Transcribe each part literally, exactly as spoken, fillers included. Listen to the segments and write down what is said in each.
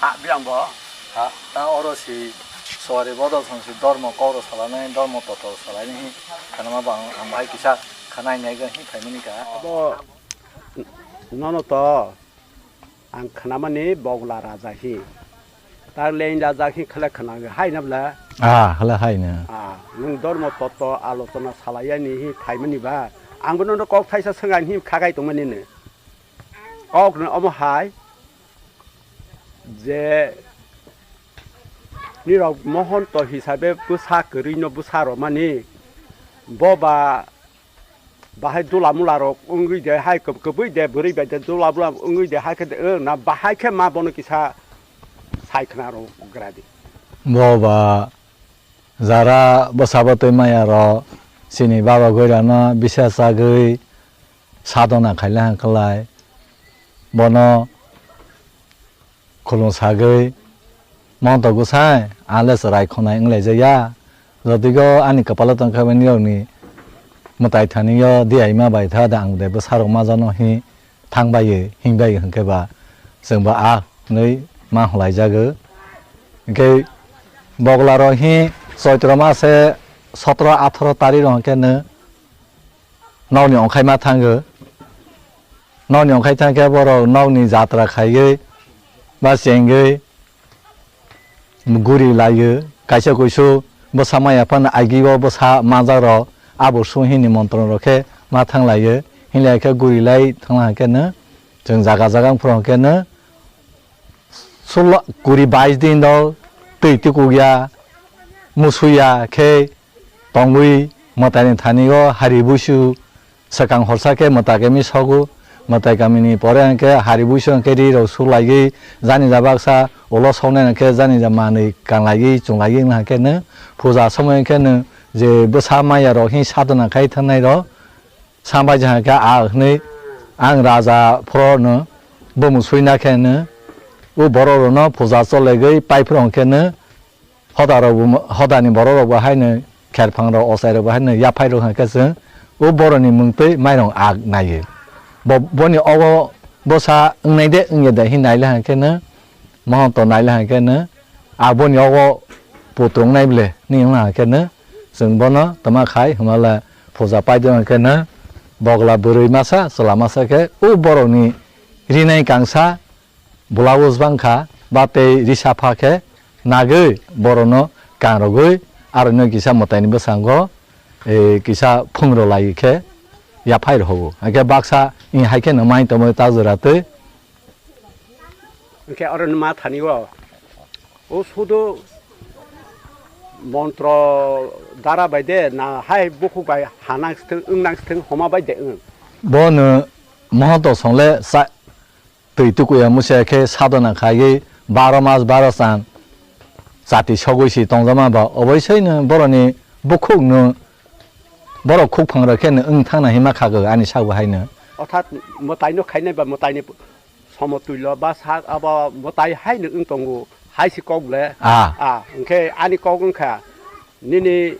Ah, biang bo. Ha, ta oro si suari bodol song si dormo kok rok salanai, dormo toto rok salanai hi khanama bo ang, ang bahai kisa khanai nai ga hi phaimani ka. Abo nono to ang khanamani Bogla raja hi. Ta leng raja hi khala khana hai na bla. Ah, hala hai na. Ah, nung dormo toto alochona salayani hi phaimani ba. Ang bo nono kok thaisa swngai hi khagai tongmani ne. Kok no omo hai. Je nirok mohonto hisabe bwsa kwrwino bwsa romani, bo ba bahai dula mula rok wngwi de hai kwb-, kwbwi de bwrwi bai de dula mula wngwi de hai khe de, eh, na bahai khe ma bono kisa sai khna rok gra di. Bo ba jara bwsa bwtwi maya rok chini baba goirano bisa chagwi sadona khailai hwnklai bono khulum sagwi, "Monto gwsai, ang le chwrai khonai wng laijak ya. Jodigo ani kwpalo tong kha bini rokni mwtai thani o diyaima bai tha da ang de bwsa rok ma jano hi thang bai hing bai hwnkhe ba chwng bo a hwnwi ma hwlai jago." Hwnkhe Bogla rok hi Choitro mase sotro atharo tari rok hwnkhe no nokni ongkhai ma thango. Nokni ongkhai thang khe borok nokni jatra khaiwi ba chengwi guri laio. Kaisa kuisu bwsa maya phano agi o bwsa manjak rok abo su hini montro rok khe ma thang laio. Hinlai khe guri lai thang lai khe no chwng jaga jaga wngphuru khe no sulo kuri bais din rok twi tukuk ya, musu ya khe tongwi mwtaini thani o hari buisu swkang horsa khe mwtai kami sogo. Mwtai kamini pore hwnkhe hari buisu hwnkhe ri rok sulaiwi jani ja baksa ulo soknai hwnkhe jani ja manwi kanlaiwi chunglaiwi wngkha khe no puja somoi hwnkhe no je bwsa maya rok hi sadona khai thangnai rok Sambai jang khe a hwnwi, "Ang raja phoro no bumung suina khe no, o borok rok no puja chologwi pai phuru hwnkhe no, hoda rok bo, hoda ni borok rok bo hai no kherphang rok ochai rok bo hai no yaphai rok hwnkhe chwng o borok ni mung twi mairung ak nai o." Bo, boni obo bwsa wngnai de wngya de hin nai le hwnkhe no, Mohonto nai le hwnkhe no, aboni ogo putrung nai ble ni wngna hwnkhe no, chwng bono tama khai hwnma le puja pai de hwnkhe no, bogla bwrwi masa, chwla masa khe o borok ni rinai kangsa blouse bang kha, ba tei ri sapha khe nagwi borok no kangrogwi aro no kisa mwtai ni bwskango, eh, kisa phung rw lai khe yaphai rw o. Hwnkhe baksa wng hai khe no mai tongwi ta jora twi. Hwnkhe oro no ma thani o, o sudu montro dara bai de na hai bukhuk bai ha nang sithwng, wng nang sithwng homa bai de wng. Bono mohoto songle sa-, twi tukuya musa khe sadona khaiwi baro mas baro chan chati sogwi si tongjama ba oboisai no boroni bukhuk no borok khukphang rok khe no wng thangna hima khago ani sak bo hai no. Orthat mwtai no khainai ba mwtai ni Somotwilo ba sak abo mwtai haino wng tongo, hai se kok le. Ah. Ah, hwnkhe ani kok wngkha nini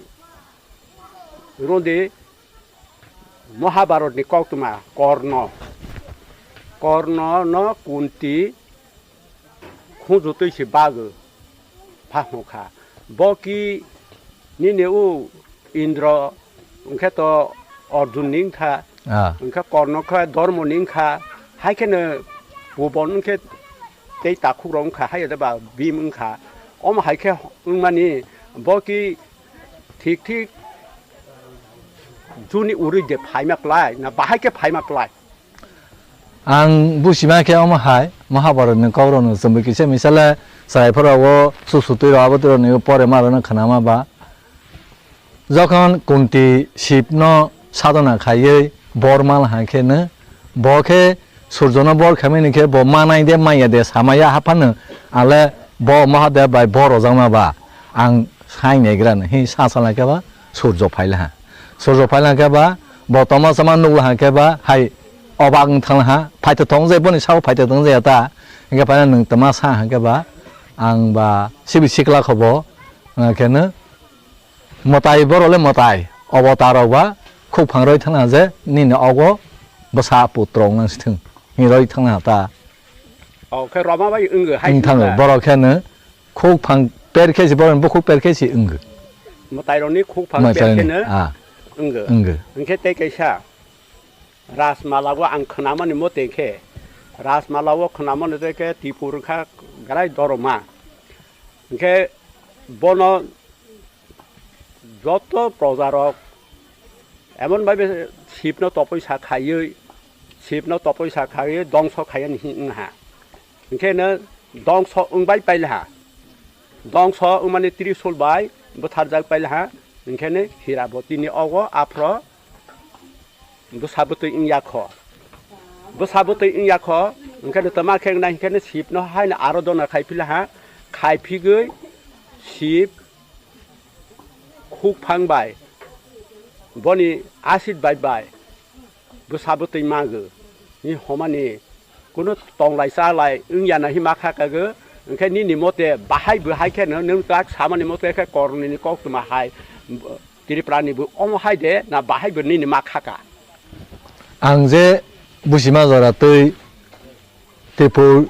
rodi Mahabharatni koktwma Korno. Korno no Kunti khunju twi se bagwi pha hwnkha. Bo ki nini o Indro hwnkhe to Arjun ni wngkha. Ah. Hwnkhe Korno khe Dormo ni wngkha. Hai kheno Bubon wngkhe tei takhuk rok wngkha, hai de ba Bhim wngkha. Omo hai khe wngmani bo ki thik thik juni urui de phaima klai, na bahai khe phaima klai? Ang buchima khe omo hai, Mahabharat ni kok rok no chwng bai kisa misa le chwrai phora o su su twi rok abo twi rok ni pore ma rok no khna ma ba. Jokhon Kunti Shib no sadona khaiwi bor mal hai khe no, bo khe Surjo no bor khaimani khe bo manai de manya de samaya haphano, ale bo Mahadev bai bor rojak ma ba ang sai naigra no hi sa sa lai khe ba Surjo phai la ha. Surjo phai la khe ba bo toma sama nuk la ha khe ba hai obak wng thang la ha, phaito thong jai boni sao phaito thong jai ta, hingke phaina nwng toma sa ha khe ba ang ba sibi sikla kho bo, wngkhe no mwtai borok le mwtai, obo ta rok ba khuk phang roi thang ha je nini ogo bwsa putro wng nang si thung, hinwi roi thang ha ta. O khe roma bai wngwi hai wng thango, swnga. Borok khe no khuk phang per khe si, borok ni bukhuk per khe si wngwi. Mwtai rok ni khuk phang per khe no wngwi. Wngwi. Hwnkhe tei kaisa Rajmala o ang khwnamani mote khe, Rajmala o khwnamani tei khe Tipur wngkha grai doroma. Hwnkhe bono joto proja rok emon bhabe Shibno topoi sa khaiwi, Shibno topoi sa khaiwi dongso khaiyani hin wngha. Hwnkhe no dongso wngbai pailaha. Dongso wngmani Trisul bai bwtharjak pailaha. Hwnkhe no Hirabotini ogo aphro bwsa bwtwi wngya kho. Bwsa bwtwi wngya kho, hwnkhe no twma khe wngnai hwnkhe no Shibno haino arodona khai philaha. Khai phigwi Shib khuk phang bai, boni asid bai bai bwsa bwtwi magwi, ni homani kuno tonglai chalai wngya na hima kha kago, hwnkhe nini mote bahai bo hai khe no nwng tak samani mote khe kornini koktwma hai, Tripura ni bo omo hai de na bahai bo nini ma kha ka? Ang je busima jora twi Tripur,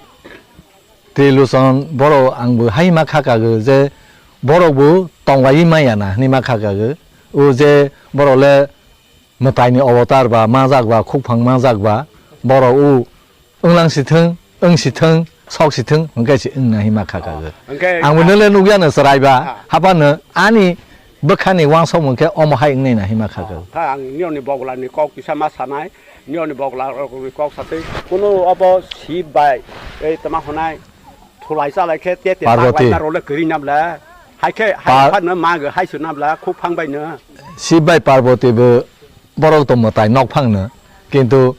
Triluson borok ang bo hai ma kha kago je borok bo tonglai maya na hinwi ma kha kago. O je borok le mwtaini avatar ba majak ba, khukphang majak ba, borok o wnglang si thwng, wng si thwng, sok si thwng, hwnkhe se wngna hima kha kago. Hwnkhe ang bo nole nukya no chwrai ba, ah, hapano ani bwkhani wansokmung khe omo hai wngnai na hima kha kago. Kha ang niyoni bogla ni kok kisa ma sanai, niyoni bogla rok ni kok satwi, kuno obo Shib bai, ei tama honai, thulai chalai khe te te Parvati. Taglai na role kwrwi nam le, hai khe hai Par- pha no ma go hai su nam le, khukphang bai no. Shib bai Parvati bo borok tongmo tai nok phang no, kintu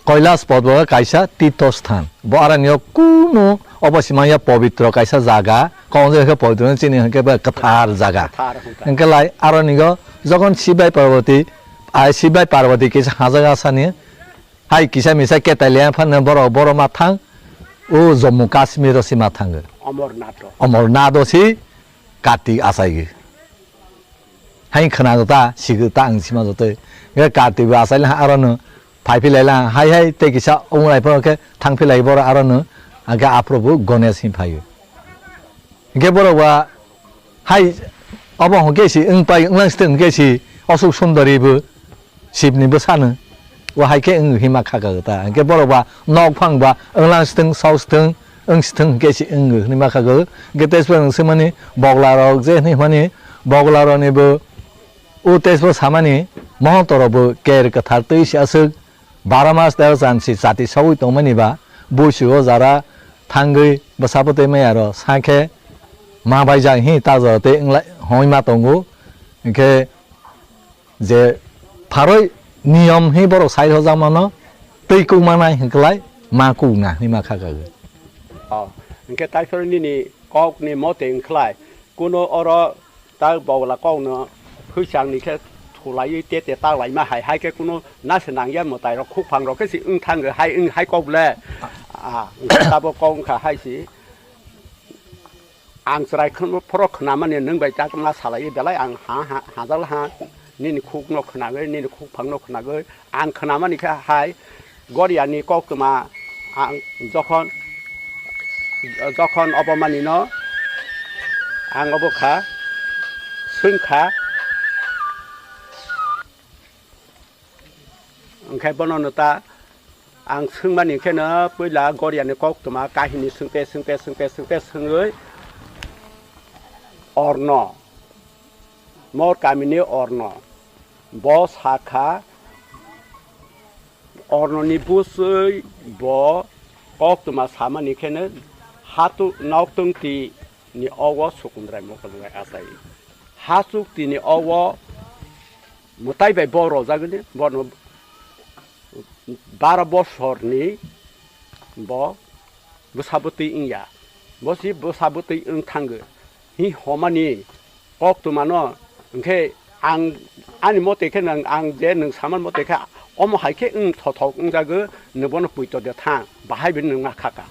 Kailas porbo kaisa tirtho sthan. Bo aroni o kuno obo simanya pobitro kaisa jaga. Kong je khe pobitro chini hwnkhe bo kwthar jaga. Kwthar hwnkha. Hwnkhe lai aroni go jokhon Shib bai Parvati, ai Shib bai Parvati kisa hajak asani hai kisa misa ketai le phano borok boro ma thang o Jammu Kashmir o si ma thango. Amarnath o. Amarnath o si Kartik achaigi. Hai khwna ta, sigi ta ang sima jotoi. Hwnkhe Kartik bo achaila ha arono phai philai la, hai hai tei kisa wnglai phano khe thang philai borok arono, hwnkhe aphuru bo Ganesh hin phaio. Hwnkhe borok ba hai obo hwnkhe si wng pai wnglang sithwng hwnkhe si Asuk Sundari bo Shibni bwsano. O hai khe wng hima kha kago ta. Hwnkhe borok ba nok phang ba wnglang sithwng, sok sithwng, wng sithwng hwnkhe se wng hwnwi ma kha kago. Hwnkhe tei se nwng swimani boglarok je hwnwi hwnmani boglarokni bo o tei se samani mohontorok bo ker kwthar twi se aswk bara mas tero chan se chati sogwi tongmani ba buisi o jara thangwi bwsa bwtwi maya rok sa khe ma baijak hi ta jora tei wng lai hwnwi ma tongo. Hwnkhe je pharoi niyom hi borok sai hojakmano twi kukmanai hwnkhlai ma kukna hwnwi ma kha kago. O, hwnkhe taiphuru nini kokni mote wngkhlai kuno oro ta bogla kokno hwichangni khe thulaiwi tete taklaima hai, hai khe kuno nase nangya mwtairok khukphangrok khe se wng thango hai, wng hai kok le. A, wngkha tabok kok wngkha hai se. Ang chwrai khn-, phoro khwnamani nwng bai chakma salai belai ang ha, ha, hajal ha, nini khukno khwnagwi, nini khukphangno khwnagwi, ang khwnamani khe hai Goriani koktwma ang jokhon, jokhon obo manino ang obo kha, swngkha. Hwnkhe bono no ta ang swngmani khe no puila Goriani koktwma kahini swngte, swngte, swngte, swngte swngwi Orno, Mor kamini Orno, bo sakha, Ornoni bwswi bo koktwma samani khe no hatu noktwng twi ni ogo Sukundrai mokol bai achai. Hachuk tini ogo mwtai bai bo rojagwini, bono baro bosorni bo bwsa bwtwi wngya. Bo si bwsa bwtwi wng thango. Hi homani koktwmano, hwnkhe ang ani mote khe nang, ang je nwng saman mote khe omo hai khe wng thothok wngjago, nwng bono puito de thang, bahai bini nwng ma khaka.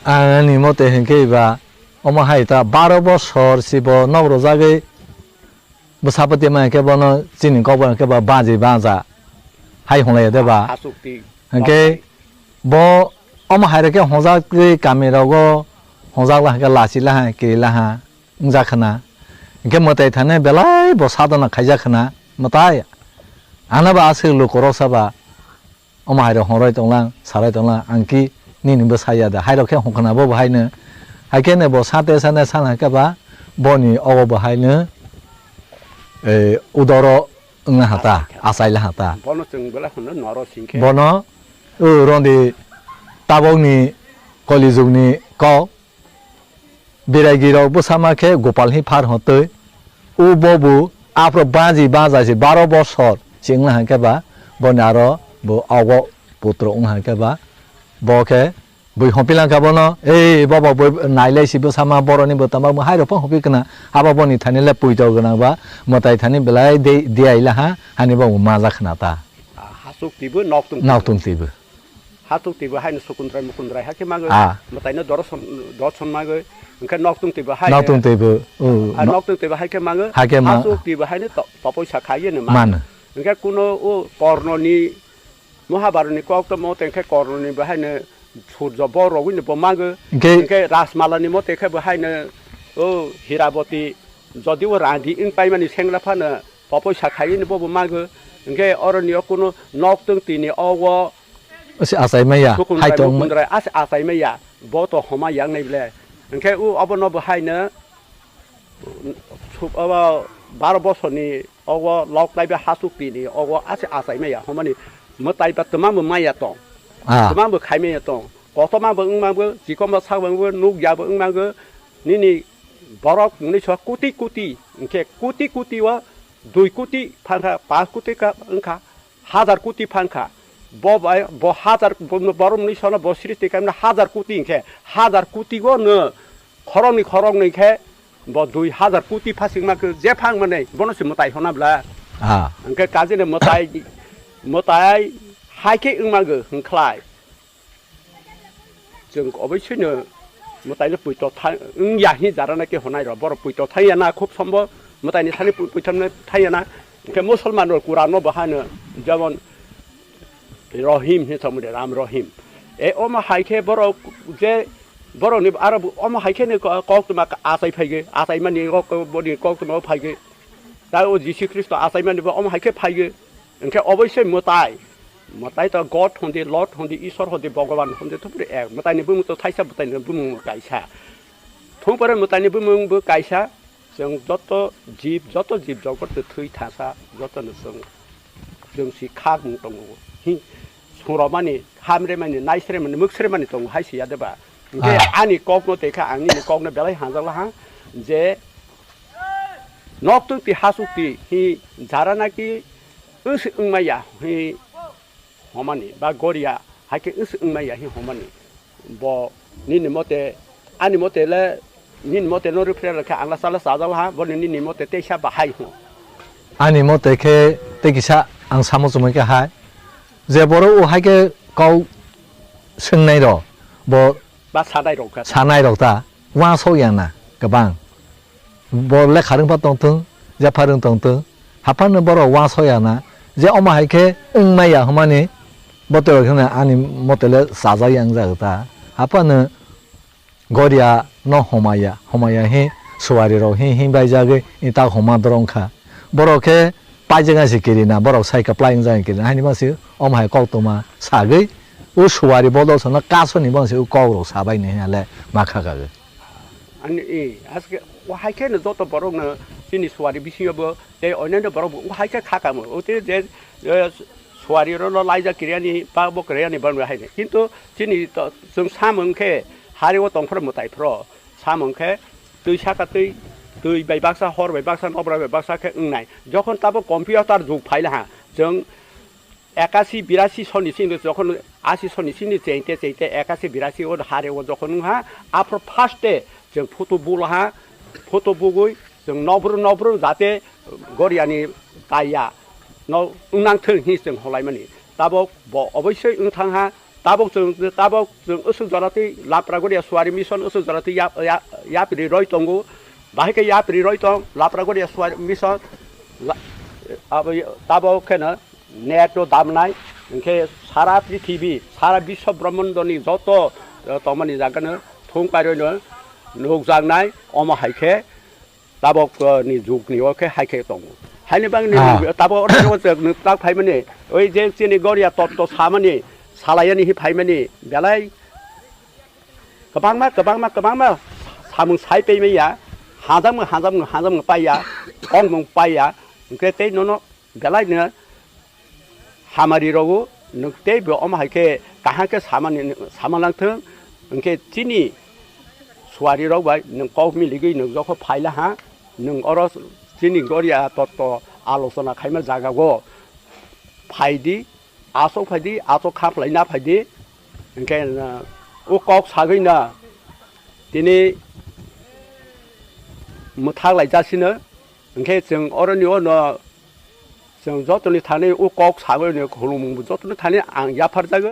Ang ani mote hwnkhe ba omo hai ta baro bosor si bo nok rwjagwi bwsa bwtwi ma hwnkhe bono chini kok bai hwnkhe ba baji baja hai hwnlaiya de ba? Hachukti. Hwnkhe bo Omo hai rok khe hwnjak twi kami rogo hwnjak la khe lachi la ha, kiri la ha, wngjak khna. Hinkhe mwtai thani belai bo sadona khaijak khna, mwtai. Ano ba aswk luku rok sa ba, omo hai rok hwnroi tong lang, sarai tong lang, ang ki nini bwsa ya da. Hai rok khe hwn khna bo bo hai no. Hai khe no bo sate sane sana khe ba boni ogo bo hai no, eh, udoro wngna ha ta, achai kha. Achai la ha ta. Bono chwng belai hwno noro sing khe. Bono, o, rondi tabokni kolijukni kok, beraigirok bwsama khe Gopal hi phar hotwi. O bobo aphro baji baja se baro bosor se wngna hwn khe ba, boni aro bo ogo putro wngna hwn khe ba, bo khe bui hopilangkha bono, "Ei, bobo, bui nailai si bwsama boroni bwtama," hai rok phano hopikna. Abo boni thani le puito gwnang ba, mwtai thani belai de-, diaila ha, hani bo maja khna ta. Ah, hasuk tibo, nok tung tibo. Nok tung tibo. Hasuk tibo haino sukundrai mukundrai hakhe mago. Ah. Mwtaino dorson, dorson mago. Hwnkhe nok tung tibo hai. Nok tung tibo. Oh, ah, no-, nok tung tibo hai khe mago. Hai khe ma- Hasuk tibo haino to-, topoi sa khaye no mano. Mano. Hwnkhe kuno o Kornoni Mahabharatni koktwma tei khe Kornoni bo haino surjo bo rogwino bo mago. Hwnkhe hwnkhe Rajmalani mote khe bo haino o Hiraboti jodi o randi wng paimani sengra phano topoi sa khaiyini bo bo mago. Hwnkhe oroni o kuno nok tong tini o o se achai maya, hai sukundrai tong mukundrai as-, achai maya. Bo to homa yang nai ble. Hwnkhe o obono bo haino Sub-, abo baro bosorni ogo lok naibe hasuk tini ogo ase achai maya, homani mwtai ba twmangbo maya tong. Ah. Twmangbo khai maya tong. Kotorma bo wng mango, chikombo sak mango, nukya bo wng mango. Nini borok mwnwi so kuti kuti, hwnkhe kuti kuti o dui kuti phankha, panch kuti ka wngkha. Hazar koti phankha. Bo bai, bo hazar, bo, borok mwnwi sono bo srishti khaimani hazar koti hinkhe, hazar koti go no khoroknwi khoroknwi khe bo dui hazar koti phasingma khe je phangmani bono se mwtai hona bla. Ah. Hinkhe kajini mwtai, mwtai hai khe wngma go hinkhlai. Chwng oboisino mwtaino puito thang wngya hwnwi jarana khe hwnai rw. Borok puito thangya na khub sombo mwtaini thani pu-, puito thangya na. Hinkhe Musulman rok Quran no bo hano jemon Rohim hwnwi thangmani Ram Rohim. E omo hai khe borok je borokni aro bo omo hai khe ni ko-, koktwma achai phaigwi, achaimani kok-, boni koktwma o phaigwi. Ta o Jisu Khristo achaimani bo omo hai khe phaigwi. Hinkhe oboisoi mwtai. Mwtai to God hondi, Lord hondi, Isor hondi, Bhogoban hondi, thupre ek. Mwtaini bumung to thaisa, mwtaini bumung bo kaisa. Thungpore mwtaini bumung bo kaisa. Chwng joto jib, joto jib jogor to thwi thasa, joto no chwng, chwng si khakmung tongo. Hi, sungromani, hamremani, naisremani, mwksremani tongo hai si ya de ba. Hinkhe ah, ani kok no tei kha, ang nini kok no belai hanjak laha je, nok twi twi hasuk twi hi jara naki wng si wng maya hi homani ba goria hai khe wng si wng maya hi homani. Bo nini mote, ani mote le, nini mote no rwphre rwkha ang la sala sajak laha, bo nini mote teisa bahai ho. Ani mote khe tei kisa ang samo chumui khe hai, je borok o hai khe kok swngnai rok, bo ba sanai rok kha. Sanai rok ta, uansuk ya na kwbang. Bo lekha rwngpha tongthwng, yapha rwng tongthwng, haphano borok uansuk ya na, je omo hai khe wng maya hwnmani, bo tei rok hwnna ani mote le chajak ya wng jak ta. Haphano goria no homaya, homaya hi suari rok hi, hi bai jagwi ni ta homa dorong kha. Borok khe paijak se kiri na, borok sai kwplai wng jak kiri na, haini ma se omo hai koktwma sagwi o suari bodol sono kaso ni bo se o kok rok sabai ni hwnle ma kha kagwi. Ani, e, aske, o hai khe no joto borok no chini suari bisingo bo tei onyaino borok bo o hai khe kha kamo. O tei je, e, suari rok no laijak kiri ani ba bo kiri ani ban hai ni. Kintu chini to, chwng samung khe hari o tong phro mwtai phro. Samung khe twi saka twi, twi bai baksa, hor bai baksa, nokbar bai baksa khe wngnai. Jokhon tabo computer jug phai laha, chwng ekasi birasi soni sini jokhon asi soni sini chengte chengte ekasi birasi o hare o jokhon wngha, aphro first day chwng photo bulaha, photo bugwi chwng nokbru nokbru jate goriani kaiya no wngnang thwng hi chwng holaimani. Tabok bo oboisoi wngthangha, tabok chwng, tabok chwng usuk jora twi Lapragoria Suari Mission usuk jora twi yap-, ya-, yapri roi tongo. Bahai khe yapri roi tong Lapragoria Suari Mission la-, abo, tabok kheno net no damnai, hwnkhe sara prithibi, sara biswa brahmandoni joto, eh, tongmani jagano thung kairoi no nukjaknai, omo hai khe tabok, eh, ni jug ni o khe hai khe tongo. Haini bangni Ah. tabok oro o jug ni tak phaimani, oi je chini goria totto samani, salayani hi phaimani, belai kwbangma, kwbangma, kwbangma samung sai paimaya, hajamung, hajamung, hajamung paiya, kongmung paiya, hwnkhe tei nono belai no hamari rogo nwng tei bo omo hai khe kaham khe samani, sama nang thung, hwnkhe chini suari rok bai nwng kok miligwi nwng jokho phaila ha, nwng oro chini goria totto alochona khaima jaga o phaidi, aswk phaidi, aswk kha phlai na phaidi, hwnkhe, uh, o kok sagwi no tini mwthak lai jasino, hwnkhe chwng oroni o no chwng jotoni thani o kok sagwi no khulumung jotoni thani ang yapharjago.